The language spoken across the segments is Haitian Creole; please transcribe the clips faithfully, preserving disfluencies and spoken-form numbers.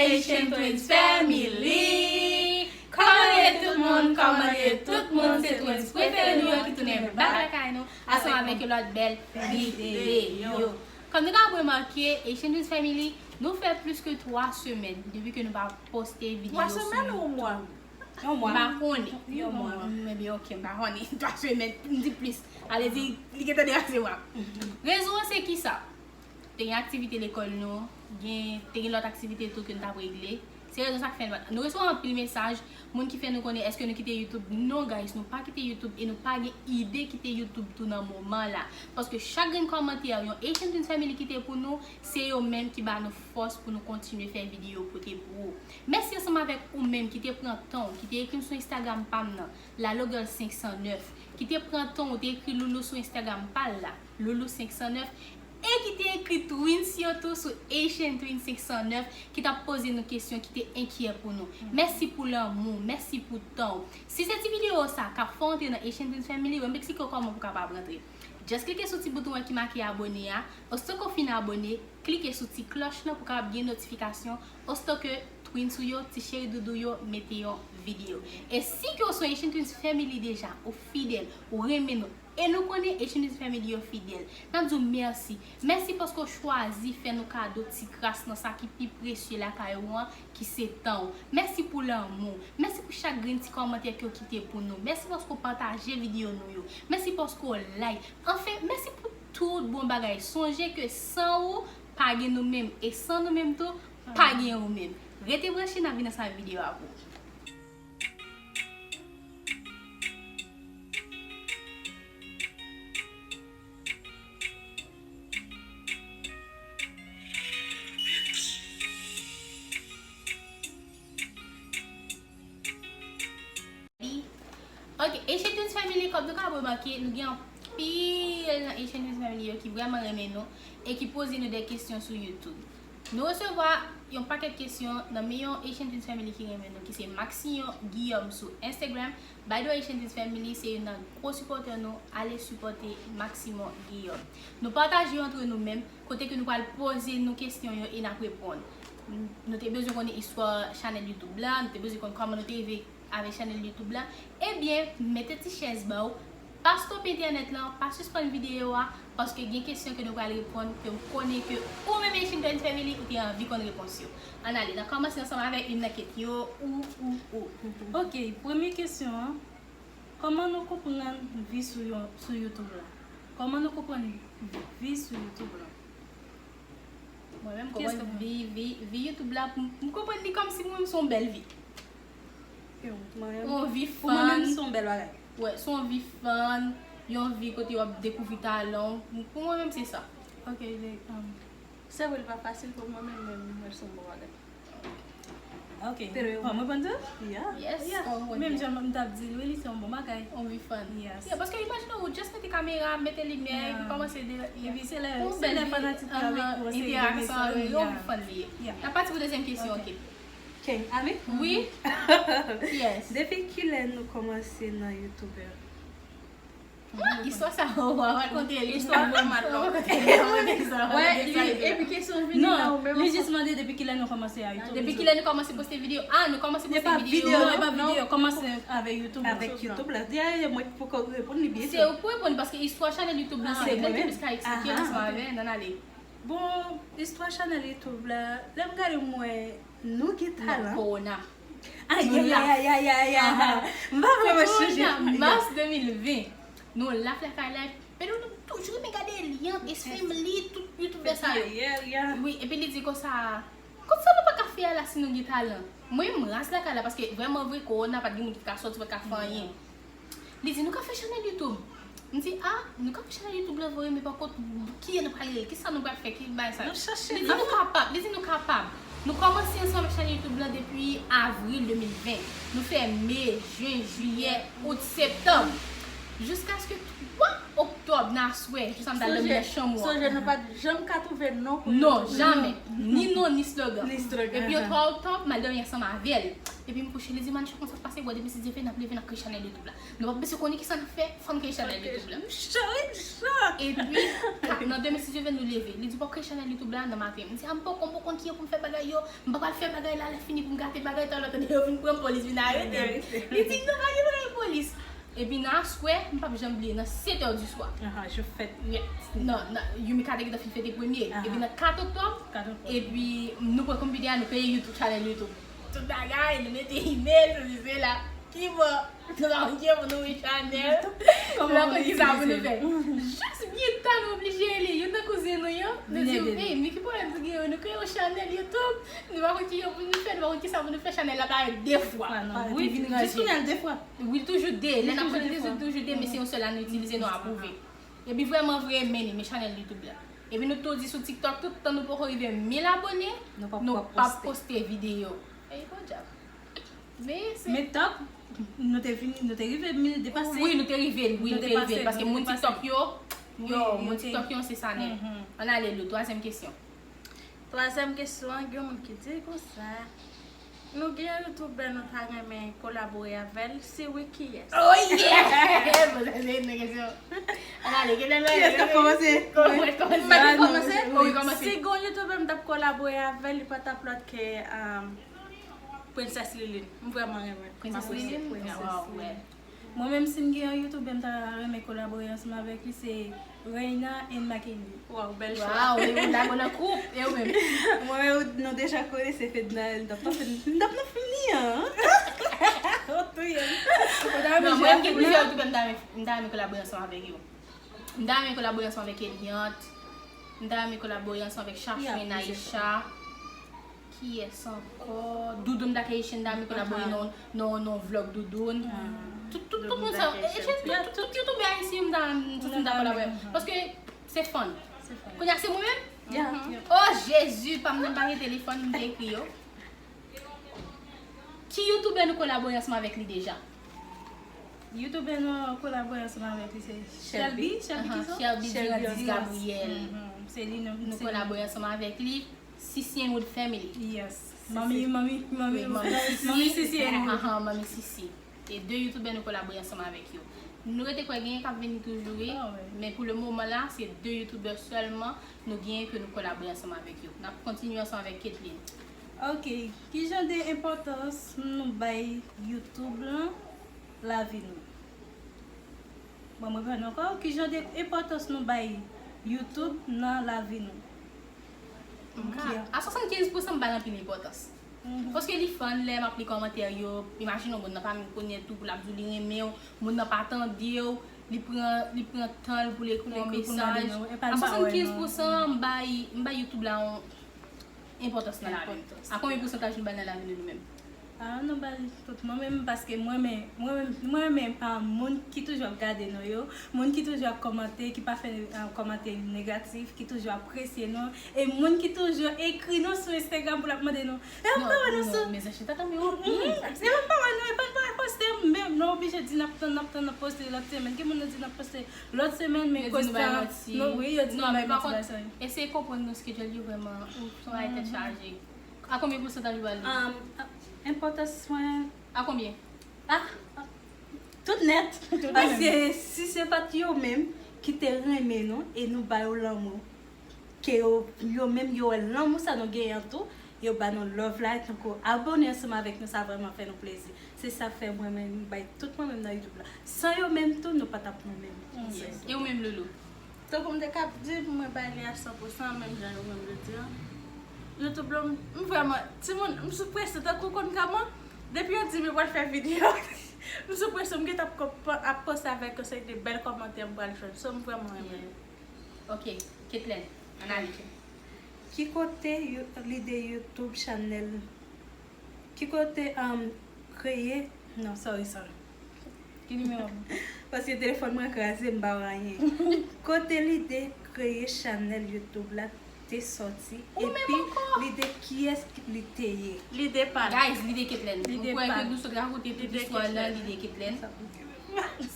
Haitian Twins Family! Kòman nou ye tout moun? Kòman nou ye tout moun? Se Twins prefere nou yo ki tounen bak lakay nou ansanm avèk yon lòt bèl videyo. Kòm nou ka remake, Haitian Twins Family, nou fè plis ke twa semèn depi ke nou pa poste videyo sou YouTube. Twa semèn ou mwa? Yon mwa. M pa konnen. Yon mwa. M, ebyen, oke, m pa konnen. Twa semèn, m di plis. Ale di, li gentan depase mwa. Rezon an se kisa? Te gen aktivite lekòl nou, gen, te gen lòt aktivite tou ke nou t ap regle. Se rezon sa k fè nou, nou resevwa anpil mesaj, moun ki fè nou konnen èske nou kite YouTube. Non, guys, nou pa kite YouTube e nou pa gen ide kite YouTube tou nan moman la. Paske chak grenn kòmantè yon Haitian Twins Family kite pou nou, se yo menm ki ba nou fòs pou nou kontinye fè videyo pote pou ou. Mèsi ansanm avèk ou menm ki te pran tan w, ki te ekri m sou Instagram pa m nan, Lalo Girl senk san nèf, ki te pran tan w, te ekri Loulou sou Instagram pa l la, Loulou senk san nèf, e ki te ekri Twins yo tou sou Haitian Twins senk san nèf, ki t ap poze nou kesyon, ki te enkyè pou nou. Mèsi pou lanmou, mèsi pou tan w. Si se ti videyo sa k ap fè w antre nan Haitian Twins Family, yo m eksplike w kòman pou w kapab rantre. Just klike sou ti bouton an ki make abòne a, ositoke w fin abòne, klike sou ti klòch lan pou w kapab gen notifikasyon, ositoke Twins ou yo, ti cheri doudou yo, mete yon videyo. E si ke w se yon Haitian Twins Family deja, ou fidèl, ou renmen nou, e nou konnen Haitian Twins Family yo fidèl, n ap di w mèsi. Mèsi paske w chwazi fè nou kado ti kras nan sa ki pi presye lakay ou an, ki se tan w. Mèsi pou lanmou w. Mèsi pou chak grenn ti kòmantè ke w kite pou nou. Mèsi paske w pataje videyo nou yo. Mèsi paske w like. Anfen, mèsi pou tout bon bagay. Sonje ke san ou, pa gen nou menm. E san nou menm tou, pa gen ou menm. Rete branche, n ap vin ansanm ak videyo a pou ou. Ok, Haitian Twins Family, kòm nou ka remake, nou gen anpil nan Haitian Twins Family yo ki vrèman renmen nou e ki poze nou de kesyon sou YouTube. Nou resevwa yon pakèt kesyon nan men yon Haitian Twins Family ki renmen nou, ki se Maxion Guillaume sou Instagram. By the way, Haitian Twins Family se youn nan gwo sipòtè nou, ale sipòte Maximon Guillaume. Nou pataje yo antre nou menm, kote ke nou pral poze nou kesyon yo e n ap reponn. Nou te bezwen konnen istwa chanèl YouTube la, nou te bezwen konn kòman nou te rive avèk chanèl YouTube la, ebyen, mete ti chèz ba w, pa stope entènèt lan, pa sispann videyo a, paske gen kesyon ke nou pral reponn, ke m konnen ke ou menm Haitian Twins Family, ou te anvi konn repons yo. Ann ale, n ap kòmanse ansanm avèk youn nan ket yo, ou, ou, ou. Ok, premye kesyon an, kòman nou konprann vi sou, yo- sou YouTube la? Kòman nou konprann vi sou YouTube la? Mwen menm, m konprann vi, vi, vi YouTube la, m, m konprann li kòmsi mwen menm se yon bèl vi. Yon vi fan. Pou mwen menm, se yon bèl bagay. Wè, se yon vi fan, yon vi kote w ap dekouvri talan w. Pou mwen menm, se sa. Ok, um, se vre, li pa fasil pou mwen menm, men mwen, se yon bon bagay. Ok. Bon, mwen konn di? Yeah. Yes. Menm jan m t ap di l, wi, li se yon bon bagay. Yon vi fan. Yes. Yeah, paske imajine w, just mete kamera, mete limyè, epi kòmanse de, epi se lè, se lè fanatik yo avèk ou, se interaksyon avèk yo, yon vi fan li ye. Yeah. N ap pati pou dezyèm kesyon, ok. Ok. Ken, ale? Wi. Yes. Depi kilè nou kòmanse nan YouTube? Istwa sa, w a rakonte li. Istwa vrèman long. Wè, epi kesyon vini la, ou menm. Non, li jis mande depi kilè nou kòmanse a YouTube. Depi kilè nou kòmanse poste videyo? Ah, nou kòmanse poste videyo. Non, e pa videyo, kòmanse avèk YouTube. Avèk YouTube la. Dayè, mwen poko reponn li byen. Se ou pou reponn, paske istwa chanèl YouTube la, se mwen menm ki ka eksplike ansanm avè n, ann ale. Bon, istwa chanèl YouTube la, lè m gade, m wè nou gen talan. Kowona. Ay, ay, ay, ay, ay, ay. M pa vrèman chanje. Kowona, mas de mil ven. Nou laf lakay la, men nou, nou toujou renmen gade li an, S Family, tout youtubè sa yo. Wi, epi li di konsa, konsa nou pa ka fè a la si nou gen talan. Mwen, m ras lakay la, paske vrèman vre, kowona, pa t gen moun ki t ka sòti, pa t ka fè anyen. Li di, nou ka fè chanèl YouTube. M di, ah, nou ka fè chanèl YouTube la vre, men pa kont, kiyès nou pral rele? Kisa nou pral fè? Ki bagay sa yo? Li di, nou kapab. Li di, nou kapab. Nou kòmanse ansanm ak chanèl YouTube la depi avril de mil ven. Nou fè me, jen, jiyè, out, septanm. Jiskaske twa oktòb nan aswè, jou sa m t al dòmi nan chanm ou an. Sonje, sonje, nou pa t janm ka twouve non pou YouTube. Non, jamè. Ni non, ni slogan. Ni slogan, epi yon twa oktòb, m al dòmi ansanm avè l. Epi m kouche, li di, "Manchè, konsa k pase, bò, demen si Dye vle, n ap leve, n ap kreye chanèl YouTube la. Nou p ap bezwen konnen kisa n ap fè, fò n kreye chanèl YouTube la." M cho, m cho. Epi, ka- nan demen si Dye vle, nou leve. Li di, "W ap kreye chanèl YouTube la nan maten." M di, "A, m poko, m poko konn kijan pou m fè bagay yo. M pa pral fè bagay la, lè fini pou m gate bagay, talè tande yo vin pran m, polis vin arete m." Li di, "Non, pa gen pwoblèm, polis." Epi nan aswè, m p ap janm bliye, nan sèt è di swa. Aha, jou fèt. Yeah. Non, nan, Yumika te gentan fin fete premye. Aha. Epi nan kat oktòb, kat oktòb, epi nou pran konpitè a, nou kreye YouTube, chanèl YouTube. Tout bagay, nou mete email, sesi sela. Ki bò? Nou pa konn kijan pou nou ouvri chanèl. Nou pa konn kisa pou nou fè. Jis byen tan nou oblije rele youn nan kouzin nou yo. Nou di, "Ey, men ki pwoblèm nou genyen? Nou kreye yon chanèl YouTube. Nou pa konn kijan pou nou fè, nou pa konn kisa pou nou fè, chanèl la parèt de fwa." Wi, jis kounye a l de fwa. Wi, toujou de. Lè n ap fè de, toujou de, toujou de, men se yon sèl la nou itilize, nou apwouve. Epi vrèman vre, men li, men chanèl YouTube la. Epi nou tou di sou TikTok, tout tan nou poko rive mil abone, nou p ap poste videyo. Ey, podyab. Men se Men TikTok, nou te vini, nou te rive mil depase. Wi, nou te rive l, wi, nou te rive l. Paske moun TikTok yo, yo, moun TikTok yo, se sa nèt. Ann ale, Lou, twazyèm kesyon. Twazyèm kesyon an, gen yon moun ki di konsa, nou gen yon youtubè nou ta renmen kolabore avè l? Si wi, kiyès? Oh yeah! Bon, sa se yon kesyon. Ann ale, gen lè nou Kiyès k ap kòmanse? Kòmanse, kòmanse. M pa t kòmanse? Wi, kòmanse. Si gen yon youtubè m t ap kolabore avè l, li pa t ap lòt ke, um, Princess Liline. M vrèman renmen. Princess Liline? Princess Liline. Mwen menm, si m gen yon youtubè m ta renmen kolabore ansanm avèk li, se Reina and Mackendy. Waw, bèl chwa. Waw, e ou la, mwen nan koup, e ou menm? Mwen menm, nou deja konnen se Fedna, m t ap nan fini an. Ou touye m. Non, mwen gen plizyè youtubè m ta renmen, m ta renmen kolabore ansanm avèk yo. M ta renmen kolabore ansanm avèk Eliante. M ta renmen kolabore ansanm avèk Chafren Aisha. Kiyès ankò? Doudoune Dakayishen, m ta renmen kolabore nan, nan, nan vlog Doudoune. Tout, tout, tout moun sa. Tout, tout youtubè ayisyen, m ta, m ta kolabore. Paske se fun. Kounye a se mwen menm? Oh Jezi, pa m nan pa gen telefòn, m te ekri yo. Ki youtubè nou kolabore ansanm avèk li deja? Youtubè nou kolabore ansanm avèk li se Shelby. Shelby, Shelby ki sa? Shelby Durandis Gabriel. Se li nou, nou kolabore ansanm avèk li. Sisi and Wood Family. Yes. Manmi, manmi, manmi, manmi Sisi and Wood. Manmi Sisi. E de youtubè nou kolabore ansanm avèk yo. Nou rete kwè genyen k ap vini toujou, wi. Men pou le moman la, se de youtubè sèlman nou genyen ke nou kolabore ansanm avèk yo. N ap kontinye ansanm avèk Ketline. Ok, ki jan de enpòtans nou bay YouTube lan lavi nou? Bon, mwen reponn ankò, ki jan de enpòtans nou bay YouTube nan lavi nou? A swasannkenz pousan m ba l anpil enpòtans. Paske li fun, lè m ap li kòmantè yo, imajine w, moun nan pa menm konnen tou pou l ap di w li renmen w, moun nan pa tande w, li pran, li pran tan l pou l ekri w yon mesaj. A swasannkenz pousan m bay, m bay YouTube la yon enpòtans nan lavi m. A konbyen pousantaj nou ba l nan lavi nou, nou menm? A, nou ba l tout. Mwen menm, paske mwen renmen, mwen renmen, mwen renmen, a, moun ki toujou ap gade nou yo, moun ki toujou ap kòmante, ki pa fè, a, kòmantè negatif, ki toujou apresye nou, e moun ki toujou ekri nou sou Instagram pou l ap mande nou, e w pa wè nou sou... Mezanmi, tata m yo. E w pa wè nou, e pa n pa poste, men nou oblije di n ap tann, n ap tann, n ap poste lòt semèn. Gen moun nou di n ap poste lòt semèn, men koz tan, nou, wi, yo di nou bay manti, bay sa. Eseye konprann nou, schedule yo vrèman, ou travay tèt chaje. A konbyen pousantaj ou ba li? Enpòtans mwen. A konbyen? A, tout nèt. Paske si se pa t yo menm ki te renmen nou e nou ba yo lanmou, ke yo, yo menm yo wè lanmou sa nou genyen an tou, yo ba nou love la, tankou abone ansanm avèk nou, sa vrèman fè nou plezi. Se sa k fè mwen menm, m bay tout mwen menm nan YouTube la. San yo menm tou, nou pa t ap nou menm. E ou menm, Loulou? Tankou m te k ap di, pou mwen bay li a san pousan, menm jan yo menm yo di an. YouTube la, m, m vrèman, timoun, m sou presyon, tankou w konn kòman, depi yo di m yo pral fè videyo, m sou presyon, m gentan ap, ap panse avèk yon seri de bèl kòmantè m pral jwenn. So, m vrèman renmen li. Ok, Ketlen, ann ale. Ki kote you-, lide YouTube channel? Ki kote, um, kreye? Non, sorry, sorry. Ki nimewo? Paske telefòn mwen kraze, m pa wè anyen. Kote lide kreye chanèl YouTube la te sòti? Epi lide kiyès li te ye? Lide pa l. Guys, lide Ketlen. M kwè ke nou sot rakonte tout istwa nan lide Ketlen.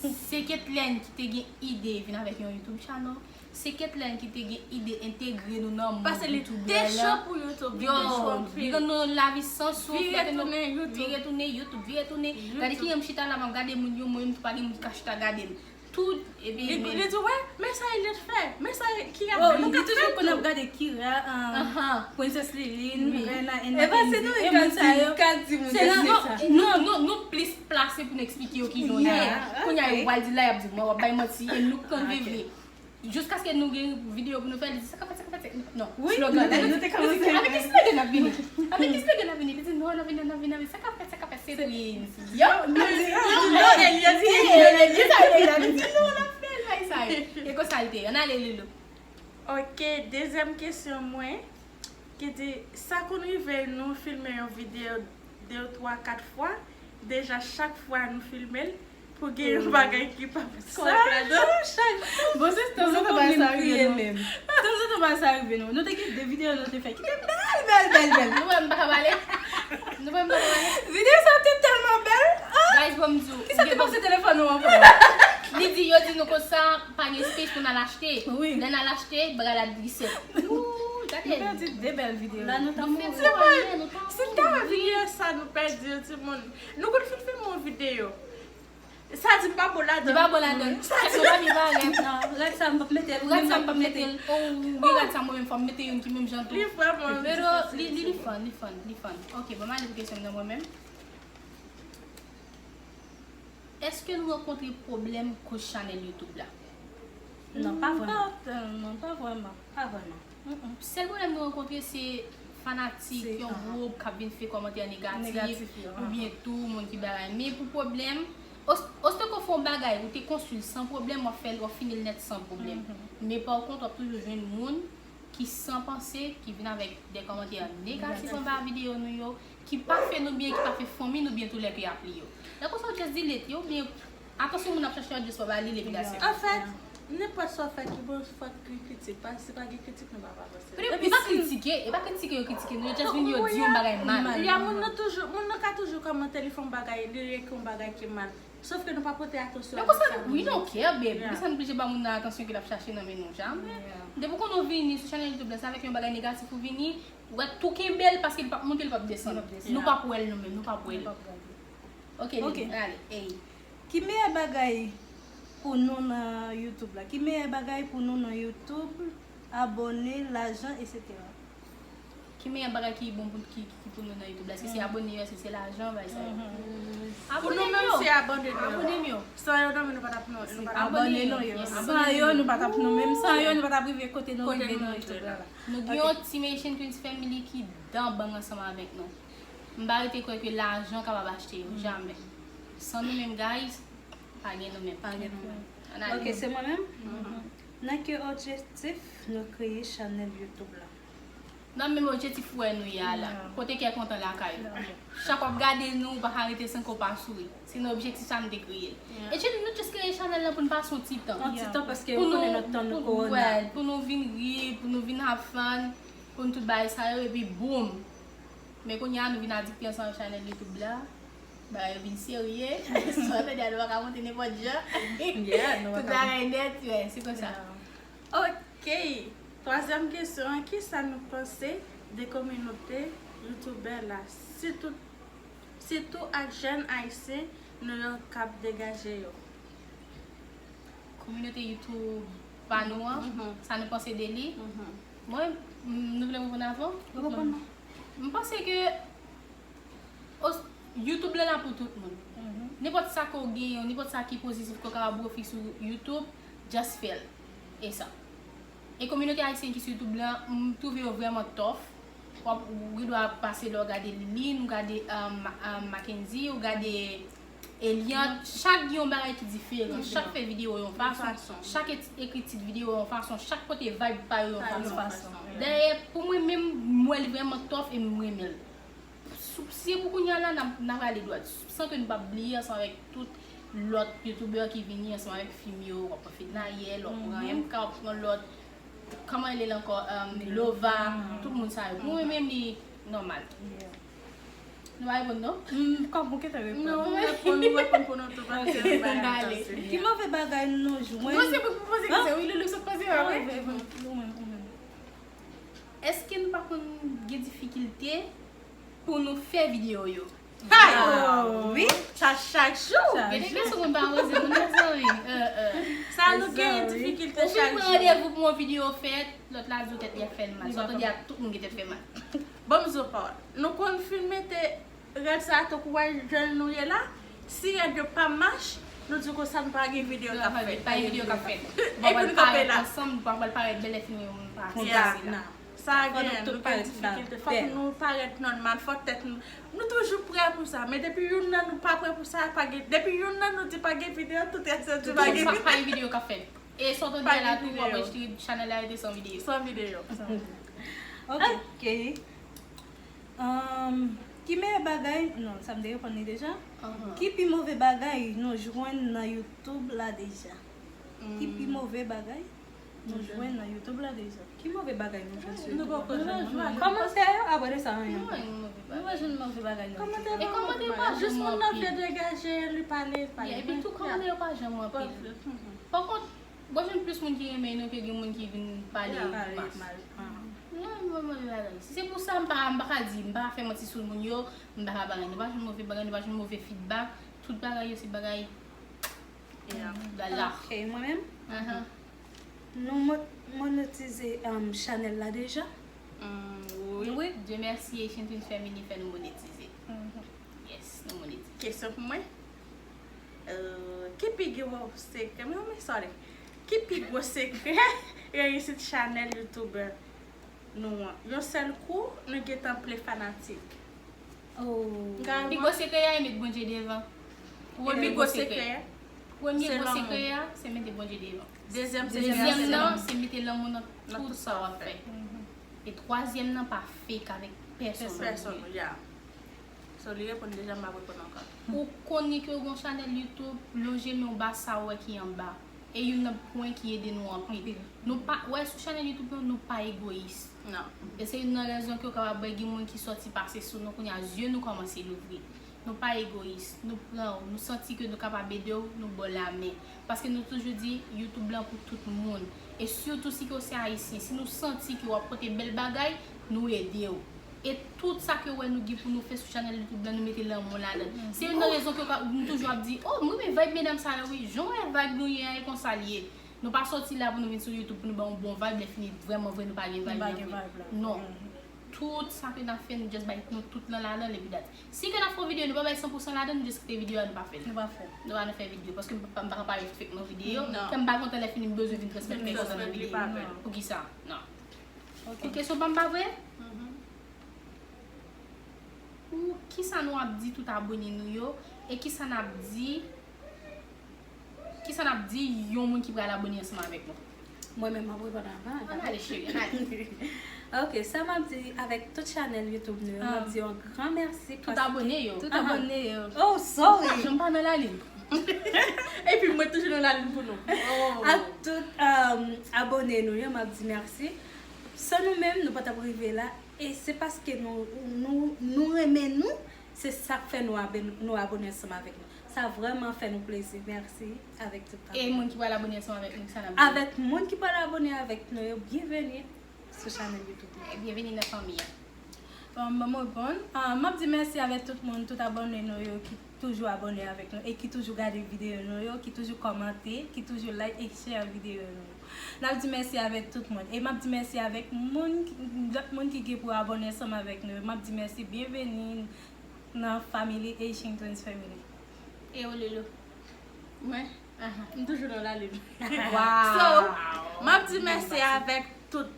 Se Ketlen ki te gen ide vin avèk yon YouTube channel. Se Ketlen ki te gen ide entegre nou nan mond Paske li YouTube te la. Cho pou YouTube, li Yo, te Cho li anpil. rann nou lavi san souf. Vire tounen YouTube. Vire tounen YouTube, vire tounen. Gade ki m chita la, m ap gade moun yo, mwen menm tou pa gen moun ki ka chita gade m. Tout, epi Li men- li di, wè, men sa Eliot fè, men sa ki a Oh, fè. li toujou konn ap gade Kira, um, Ahan. Princess Liline, Oui. Rena and E pa se nou Mackenzie. ki E ka moun sa di, yo. ka di moun Se sa nan- se Non, sa. nou, nou, nou plis plase pou n eksplike yo ki jan y a. Yeah, Kounye a ok. yo pral di la, y ap di, mwen w ap bay manti, e nou k konn Ah, ok. viv li. Jiskaske nou gen videyo pou nou fè, li di, sa k ap fèt, sa k ap fèt, se. Non, Oui, slogan. nou te- nou te kòmanse. Avèk ki slogan n ap vini? Avèk ki slogan n ap vini? Li di, non, n ap vini, n ap vini, n ap vini. Sa k ap fèt, sa k ap fèt, se Prince. Yo, Nou di, yo, nou di, yo, yo, yo, yo, yo, yo, di, non, n ap fè l, bay sa yo. E konsa l te ye. Ann ale, Loulou. Ok, dezyèm kesyon mwen, ki di, sa konn rive nou filme yon videyo de, twa, kat fwa, deja chak fwa nou filme l, pou gen yon bagay ki pa fèt. Sa, chak jou. Bon, se tanzantan bagay sa rive nou. Tanzantan bagay sa rive nou. Nou te gen de videyo nou te fè ki te bèl, bèl, bèl, bèl. Nou wè m pa ka pale. Nou wè m pa ka pale. Videyo sa te tèlman bèl. Guys, bon, m di w. Kisa te pase telefòn ou ankò? Li di, yo di nou konsa, pa gen space pou n al achte. Oui. Lè n al achte, bagay la reset. Ooh, gade. Nou pèdi de bèl videyo. La nou ta Nou fè mouri. sa, nou ta Si n ta wè videyo sa nou pèdi yo, timoun. Nou konn fin filme yon videyo. Sa di m pa bon ladan. Li pa bon ladan. Sa di m pa bon ladan. Non, rad sa m p ap mete l. Rad sa m p ap mete l. Oh, wi, rad sa mwen menm fò m mete youn ki menm jan tou. Li vrèman Pero li, li, li fun, li fun, li fun. Ok, bon, m ale pou kesyon m nan mwen menm. Èske nou rankontre pwoblèm koz chanèl YouTube la? Non, pa vrèman. Pa tèlman, pa vrèman. Pa vrèman. Sèl pwoblèm nou rankontre se fanatik, yon gwoup k ap vin fè kòmantè negatif, Negatif yo, oubyen tou moun ki bagay. Men pou pwoblèm, os- ostan ke w fè yon bagay, ou te konstwi l san pwoblèm, w ap fè l, w ap fini l nèt san pwoblèm. Men pa kont, w ap toujou jwenn moun ki san panse, ki vin avèk de kòmantè negatif anba videyo nou yo, ki pa fè nou byen, ki pa fè fanmi nou byen tou lè ke y ap li yo. Lè konsa, w just delete yo, oubyen atansyon moun ap chache yo, just pa ba li levitasion. Anfèt, nenpòt sa w fè ki bon, fòk gen kritik. Paske si pa gen kritik, nou p ap avanse. Epi e pa kritike, e pa kritike yo kritike nou, yo just vin yo di yon bagay mal. Ya moun nan toujou, moun nan ka toujou kòmante, li fè yon bagay, li ekri yon bagay ki mal. Sòf ke nou pa pote atansyon. Men konsa, we don't care, babe. Poukisa nou oblije ba moun nan atansyon ke l ap chache nan men nou? Jamè. Depi w konnen w vini sou chanèl YouTube la, se avèk yon bagay negatif ou vini, ou wè tou kenbe l paske li p ap monte, li p ap desann. Nou p ap wè l nou menm, nou p ap wè l. Ok, Ok. Lili, ale, ey. Ki meyè bagay pou nou nan YouTube la? Ki meyè bagay pou nou nan YouTube? Abòne, lajan, etsetera. Ki meyè bagay ki bon pou, ki, ki pou nou nan YouTube la? Èske se abòne yo, èske se lajan, bay sa yo? Pou nou menm, se abòne nou. Abòne m yo. San yo nan men nou pa t ap nou, nou pa t ap Abòne nou yo. San yo, nou pa t ap nou menm. San yo, nou pa t ap rive kote nou rive nan YouTube la. Nou gen yon Team Haitian Queens Family ki dan bang ansanm avèk nou. M pa rete kwè ke lajan kapab achte yo, jamè. San nou menm, guys, pa gen nou menm. Pa gen nou menm. Ann ale. Ok, se mwen menm? Nan ki objektif nou kreye chanèl YouTube la? Nan menm objektif ou wè nou ye a la. Kote kè kontan lakay ou. Chak w ap gade nou, ou pa ka rete san ke w pa souri. Se nan objektif sa nou te kreye l. E nou just kreye chanèl lan pou n pase yon ti tan. Yon ti tan paske ou konnen nan tan nou kowona. Pou nou vin ri, pou nou vin have fun, pou nou tout bagay sa yo, epi boum. Men kounye a nou vin adikte ansanm ak chanèl YouTube la. Bagay yo vin serye. Sa vle di nou pa ka monte nenpòt jan. Tout bagay nèt, yeah, se konsa. Ok. Twazyèm kesyon an, kisa nou panse de kominote youtubè la? Sitou, sitou ak jèn ayisyen nou yo k ap degaje yo. Kominote YouTube pa nou an, sa nou panse de li? Mwen, m- nou vle reponn avan? Reponn non. M panse ke os- YouTube la la pou tout moun. Nenpòt sa ke w genyen, nenpòt sa ki pozitif ke w kapab ofri sou YouTube, just fè l. E sa. E kominote ayisyen ki sou YouTube la, m twouve yo vrèman tough. W ap, ou gen dwa pase la, w gade Liline, ou gade um, Ma- um, Mackenzie, ou gade Eliante. Chak gen yon bagay ki diferan. Chak fè videyo yon fason. Chak et- ekri tit videyo yon fason. Chak pote vibe pa yo yon fason. Dayè, pou mwen menm, m wè l vrèman tough e m renmen l. Sou- Si se pou kounye a la, n ap n ap rale dwat. San ke nou p ap bliye ansanm avèk tout lòt youtubè ki vini ansanm avèk fi m yo, w ap pran Fednaelle, w ap pran M K, w ap pran lòt. Kòman rele l ankò? Um, Lova, tout moun sa yo. Pou mwen menm, li nòmal. Nou pa reponn non. Hmm, kòm ou gentan reponn. Non, ou reponn, ou reponn pou nou tou, paske nou pa N ale. reponn. Ki move bagay nou jwenn? Mwen se pou poze kesyon, wi, Loulou sot poze a, wi. Ou menm, ou menm. Èske nou pa konn gen difikilte pou nou fè videyo yo? Ah, wi, sa chak jou. Gen de kesyon mwen pa poze moun, mezanmi. Euh, euh. Sa nou gen difikilte Ou fin chak pran jou. Randevou pou yon videyo fè, lòt la di w tèt li ap fè l mal. Sa w tande a tout moun gen tèt fè mal. Ban m di w pawòl. Nou konn fin mete rad sa a tankou wè jan nou ye la. Si rad yo pa mach, nou di konsa nou pa gen videyo k ap fèt. Pa gen videyo k ap fèt. Epi nou kanpe la. Ansanm, nou pa pral parèt bèl lè fini moun pa Ya, la. Sa gen, nou gen difikilte. Fòk nou parèt nòmal, fòk tèt nou. Nou toujou prè pou sa, men depi youn nan nou pa prè pou sa, pa gen. Depi youn nan nou di pa gen videyo, tout rès yo di pa gen videyo. Pa gen videyo k ap fèt. E sa w tande a la tou, w ap rejte chanèl la rete san videyo. San videyo. Ok. Um, ki meyè bagay, non, sa m te reponn li deja. Ki pi move bagay nou jwenn nan YouTube la deja? Ki pi move bagay nou jwenn nan YouTube la deja? Ki move bagay nou jwenn sou YouTube la? Kòmantè yo, apre de sa, anyen. Mwen move Nou pa jwenn move bagay nan YouTube. E kòmantè yo pa Jis janm moun nan vle anpil. Degaje, li pale, pale. Epi tou kòmantè yo pa janm anpil. Pa kont, w ap jwenn plis moun ki renmen nou ke gen moun ki vin pale mal. Non, mwen move bagay. Si se pou sa, m pa, m pa ka di, m pa ka fè manti sou moun yo, m pa ka bagay. Nou pa jwenn move bagay, nou pa jwenn move feedback. Tout bagay yo se bagay. Bagay la. Ok, mwen menm? Nou mo- monetize um, chanèl la deja? Wi. Dieu merci, Haitian Twins Family fè nou monetize. Yes, nou monetize. Kesyon pou mwen. Euh, ki pi gwo sekrè, men, men, sorry. Ki pi gwo sekrè reyisit chanèl YouTube nou an? Yon sèl kou, nou gentan ple fanatik. Oh. Pi gwo sekrè a, e met Bondye devan. Premye Pi gwo gwo sekrè. sekrè, Premye se gwo lanmou. Sekrè a, se mete Bondye devan. Dezyèm sekrè, Dezyèm se nan, lanmou. Se mete lanmou nan tout sa w ap fè. E twazyèm nan, pa fake avèk pèsonn. Pèsonn, ya. So, li reponn deja, m ap reponn ankò. Ou konnen ke w gon chanèl YouTube, lonje men w ba sa w wè ki anba. E youn nan pwen ki ede nou anpil. Nou pa, wè sou chanèl YouTube lan, nou pa egoyis. Non. E se youn nan rezon ke w kapab wè gen moun ki sòti pase sou nou kounye a, zye nou kòmanse louvri. Nou pa egoyis, nou pran w, nou santi ke nou kapab ede w, nou ba w lamen. Paske nou toujou di, YouTube lan pou tout moun. E sitou si ke w se ayisyen, si nou santi ke w ap pote bèl bagay, nou ede w. E tout sa ke w wè nou gen pou nou fè sou chanèl YouTube lan, nou mete lanmou ladan l. Se youn nan rezon ke w ka- nou toujou ap di, oh, m renmen vibe medam sa yo wi. Jan w wè vibe nou ye a, e konsa l ye. Nou pa sòti la pou nou vin sou YouTube pou nou ba yon bon vibe, lè fini vrèman vre nou pa gen vibe nan vre. Non. Tout sa ke n ap fè, nou just bay nou tout lan ladan l epi dat. Si ke n ap fè yon videyo, nou pa bay san pou san ladan, nou just kite videyo a, nou pa fè l. Nou pa fè. Nou pa nan fè videyo, paske m pa, m pa ka parèt fake nan videyo. Kè m pa kontan lè fini m bezwen vin transmèt kèk kòmantè nan videyo. Poukisa? Non. Pou kesyon pa m pa vre? Pou kisa nou ap di tout abone nou yo? E kisa n ap di? Kisa n ap di yon moun ki pral abone ansanm avèk nou? Mwen menm, m ap reponn avan. Ann ale, cheri, ann ale. Ok, sa m ap di avèk tout chanèl YouTube nou yo, m ap di yon gran mèsi. Tout abone yo. Tout abone yo. Oh, sorry. Jan m pa nan lalin. Epi mwen toujou nan lalin pou nou. Ak tout um, abone nou yo, m ap di mèsi. San nou menm, nou pa t ap rive la. E se paske nou, nou, nou renmen nou, se sa k fè nou, abe- nou abone ansanm avèk nou. Sa vrèman fè nou plezi. Mèsi avèk tout E moun ki pral abone ansanm avèk nou, sa n ap di? Avèk moun ki pral abone avèk nou yo, byenveni sou chanèl YouTube nou. E byenveni nan fanmi an. Bon, ban m reponn. Ah, m ap di mèsi avèk tout moun, tout abone nou yo ki toujou abone avèk nou e ki toujou gade videyo nou yo, ki toujou kòmante, ki toujou like e share videyo nou yo. N ap di mèsi avèk tout moun. E m ap di mèsi avèk moun, ki- lòt moun ki gen pou abone ansanm avèk nou yo. M ap di mèsi, byenveni nan family, Haitian Twins Family. E ou, Loulou? Mwen? M toujou nan lalin. Wow. So, m ap di mèsi avèk tout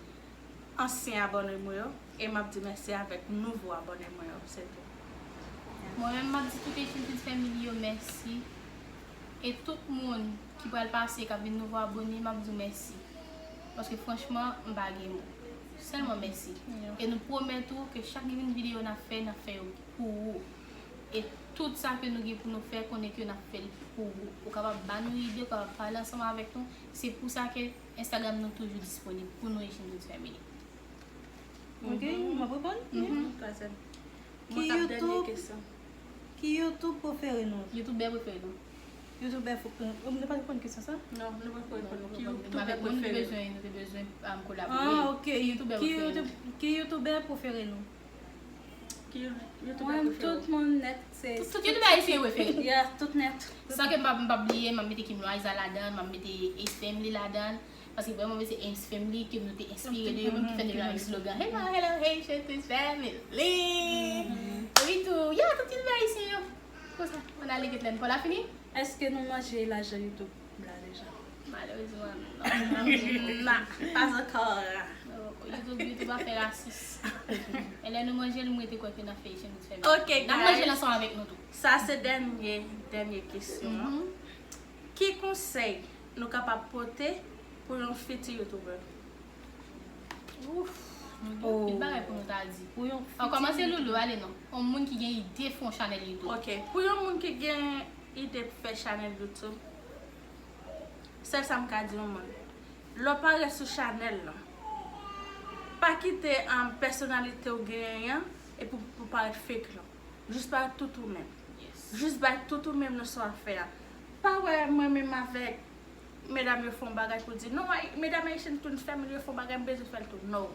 ansyen abone mwen yo. E m ap di mèsi avèk nouvo abone mwen yo. Se tou. Mwen menm, m ap di tout Haitian Twins Family yo mèsi. E tout moun ki pral pase, k ap vin nouvo abone, m ap di w mèsi. Paske franchman, m pa gen mo. Sèlman mèsi. E nou pwomèt ou ke chak grenn videyo n ap fè, n ap fè yo pou ou. E tout sa ke nou gen pou nou fè, konnen ke n ap fè l pou ou. Ou kapab ba nou ide, ou kapab pale ansanm avèk nou. Se pou sa ke Instagram nou toujou disponib pou nou, Haitian Twins Family. Ok, m ap reponn? Twazèm. Ki YouTube, ki YouTube prefere nou? Youtubè prefere nou. YouTubè, fo, nou pa reponn kesyon sa? Non, nou pa reponn. Ki Nou YouTubè avèk nou, nou te prefere? bezwen, nou te bezwen um, kolabore. Ah, ok. Ki youtubè Ki prefere nou? YouTube, ki YouTubè prefere nou? Ki YouTubè Mwen, prefere? Tout moun nèt, se. Tout youtubè ayisyen yo prefere. Yeah, tout nèt. San ke m pa, m pa bliye, m ap mete Kim Loaiza ladan, m ap mete Ace Family ladan. Paske vrèman, se Ace Family ke nou te enspire de yo menm ki fè nou yon slogan. Hello, hello, Haitian Twins Family. Wi tou, ya, tout youtubè ayisyen yo. Konsa, ann ale Ketlène, pou la fini? Èske nou manje lajan YouTube la deja? Malerezman, non. Non, pas ankò. YouTube, YouTube a fè rasis. E lè nou manje l, mwen te kwè ke n ap fè Haitian Twins Family. Ok, N ap manje l guys. Ansanm avèk nou tou. Sa se dènye, dènye kesyon an. Ki konsèy nou kapab pote pou yon fiti youtubè? Ouf, nou gen anpil bagay pou nou ta di. Pou yon An kòmanse Loulou, ale non. Yon moun ki gen ide fè yon chanèl YouTube. Ok, pou yon moun ki gen ide pou fè chanèl YouTube, sèl sa m ka di yon moun, lè w parèt sou chanèl lan, pa kite um, pèsonalite w genyen an e pou, pou parèt fake lan. Jis parèt tout ou menm. Yes. Jis bay tout ou menm nan sa w ap fè a. Pa wè mwen menm avèk medam yo fè yon bagay pou di non, ay, medam Haitian Twins Family yo fè yon bagay, m bezwen fè l tou. No.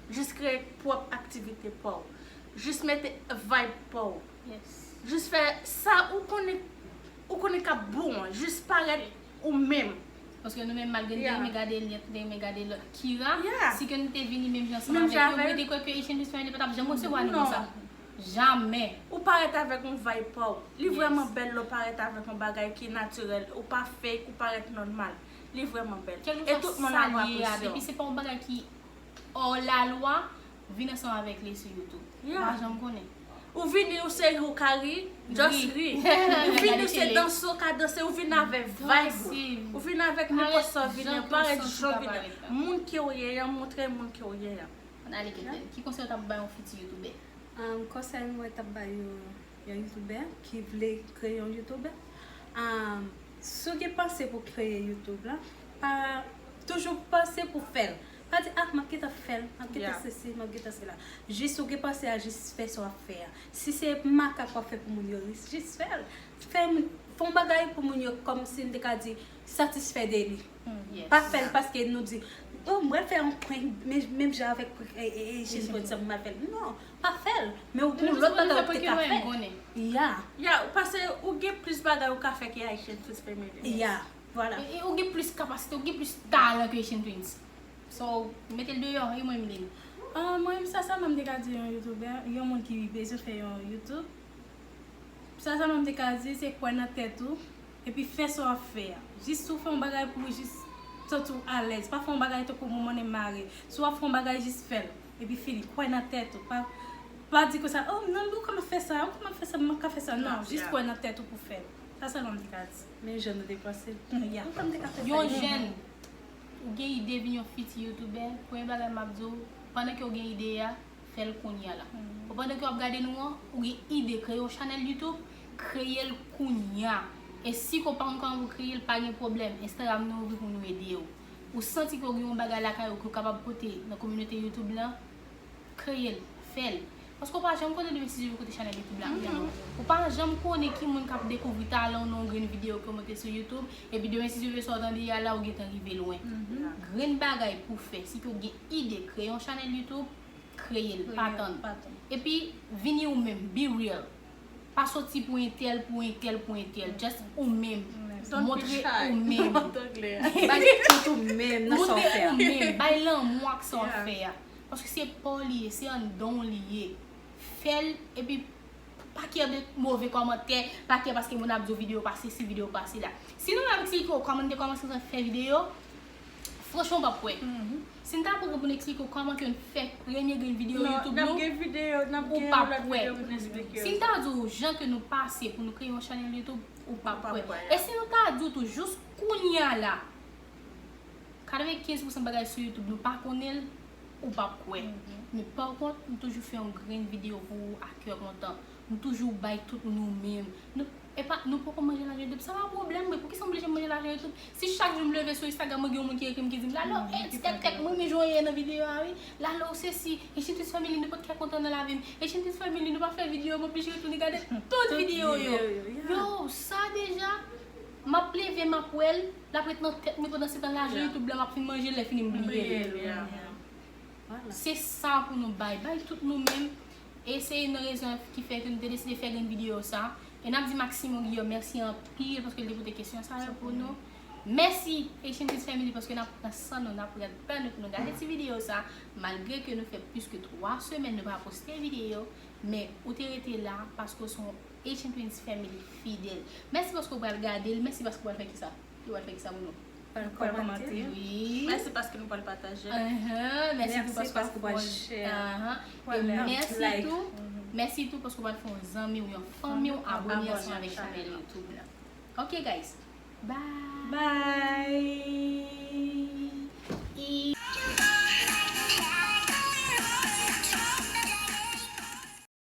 Jis kreye pwòp aktivite pa w. Jis mete vibe pa w. Yes. Jis fè sa ou konnen ou konnen k ap bon an. Jis parèt ou menm. Paske nou menm malgre nou te Yeah. renmen gade Liette, nou te renmen gade lòt Kira, Yeah. si ke nou te vini menm jan ansanm Menm jan avèk yo, avèk mwen te kwè ke Haitian Twins Family pa t ap janm resevwa nou Non. konsa. Jamè. Ou parèt avèk yon vibe pa w. Li Yes. Vrèman bèl lè w parèt avèk yon bagay ki natirèl. Ou pa fake, ou parèt nòmal. Li vrèman bèl. E tout moun ap Kèlkeswa sa l ye a, apresye w. Depi se pa yon bagay ki hors la loi, vin ansanm avèk li sou YouTube. Yeah. Ou pa janm konnen. Ou vini, ou se ri, ou ka ri, just ri. Ri. Ou vini, Gade ou se tele. Danse, ou ka danse, ou vini avèk vibe ou. Danse. Ou vini avèk nenpòt sa w vini, Jan ke w parèt santi w jan ka vini. parèt la. Moun ki w ye an, montre moun ki w ye an. Ann ale Ketlène. Ki konsèy ou t ap bay yon fiti youtubè? Um, konsèy mwen t ap bay yon, yon youtubè ki vle kreye yon youtube. Um, si w gen panse pou kreye youtube la, pa toujou panse pou fè l. Pa di, ah, m ap gentan fè l, m ap gentan Yeah. sesi, m ap gentan sela. Jis ou gen panse a jis fè sa w ap fè a. Si se makak w ap fè pou moun yo, jis fè l. Fè moun, fè yon bagay pou moun yo kòmsi m te ka di satisfè de li. Yes. Pa fè l paske nou di, oh, m pral fè yon prank menm, menm jan avèk prank e, e, e, Haitian Twins sa m ap fè l. Non, pa fè l. Men ou gen lòt bagay ou te ka fè. Ya. Ya, paske ou gen plis bagay ou ka fè ke Haitian Twins Family. Ya, vwala. E, e ou gen plis kapasite, ou gen plis talan ke Haitian Twins. So, mete l deyò, e mwen Emeline. Ah, mwen menm sa sèlman m te ka di yon youtubè, yon moun ki bezwen fè yon youtube. Sa sèlman m te ka di se kwè nan tèt ou, epi fè sa w ap fè a. Jis ou fè yon bagay pou ou jis santi w alèz. Pa fè yon bagay tankou moumonnen mare. Si w ap fè yon bagay jis fè l. Epi fini, kwè nan tèt ou. Pa, pa di konsa, oh non, non, kòman fè sa, oh kòman fè sa, mwen ka fè sa. Non, jis kwè nan tèt ou pou fè l. Sa sèlman m te ka di. Men jan nou te panse. Ya. Ou fè m te ka fè sa. Yon jèn, ou gen ide vin yon fiti youtubè, premye bagay m ap di w, pandan ke w gen ide a, fè l kounye a la. Bon, pandan ke w ap gade nou an, ou gen ide kreye yon chanèl YouTube, kreye l kounye a. E si ke w pa konn kòman pou kreye l, pa gen pwoblèm, Instagram nou ouvri pou nou ede w. Ou santi ke w gen yon bagay lakay ou ke w kapab pote nan kominote YouTube lan, kreye l, fè l. Paske w pa janm konnen demen si Dye vle kote chanèl YouTube la ap mennen w. Ou pa janm konnen ki moun k ap dekouvri talan w nan yon grenn videyo ke w mete sou YouTube, epi demen si Dye vle sa w tande a la, ou gentan rive lwen. Grenn bagay pou fè, si ke w gen ide kreye yon chanèl YouTube, kreye l, pa tann. Epi, vini ou menm, be real. Pa soti pou entèl, pou entèl, pou entèl. Just ou menm. Montre ou menm. Bay tout ou menm nan sa w Montre fè a. Ou menm, bay lanmou ak sa w ap fè a. Paske se pa w li ye, se anndan w li ye. Fè l, epi pa kè de move kòmantè, pa kè paske moun ap di w videyo pa sesi, videyo pa sela. Si nou menm si ke w kòman te kòmanse fè videyo, franchman w p ap kwè. Si n ta pran pou n eksplike w kòman ke n fè premye grenn videyo YouTube nou, ou p ap kwè. Si n ta di w jan ke nou pase pou nou kreye yon chanèl YouTube, ou p ap kwè. E si nou ta di w tou jous kounye a la, katrevenkenz pousan bagay sou YouTube nou pa konnen l, ou p ap kwè. Men pa kont, nou toujou fè yon grenn videyo pou ou a kè kontan. Nou toujou bay tout nou menm. Nou, epa, nou poko manje lajan YouTube. Sa pa pwoblèm mwen. Poukisa m oblije manje lajan YouTube? Si chak jou m leve sou Instagram, mwen gen yon moun ki ekri m ki di m, "Lalo, eh, ti tèt tèt, mwen renmen jan w ye nan videyo a, wi. Lalo, sesi, Haitian Twins Family, nou pa t ka kontan nan lavi m. Haitian Twins Family, nou pa fè videyo, m oblije retounen gade tout videyo yo." Yo, sa deja, m ap leve, m ap wè l, l ap ret nan tèt mwen pandan se tan lajan YouTube la, m ap fin manje l, lè fini m bliye l. Se sa pou nou bay, bay tout nou menm. E se youn nan rezon ki fè ke nou te deside fè grenn videyo sa. E n ap di Maximo Guillaume mèsi anpil paske l te pote kesyon sa yo pou nou. Mèsi Haitian Twins Family paske n ap pran san nou, n ap pran tan nou pou nou gade ti videyo sa. Malgre ke nou fè plis ke twa semèn nou pa poste videyo, men ou te rete la paske w se yon Haitian Twins Family fidèl. Mèsi paske w pral gade l, mèsi paske w pral fè kisa? Ou pral fè kisa pou nou? Pral kòmante. Wi. Mèsi paske nou pral pataje. Mèsi tou paske w pral share. E mèsi tou, mèsi tou paske w pral fè yon zanmi ou yon fanmi w abone ansanm avèk chanèl YouTube la. Ok guys. Bye. Bye.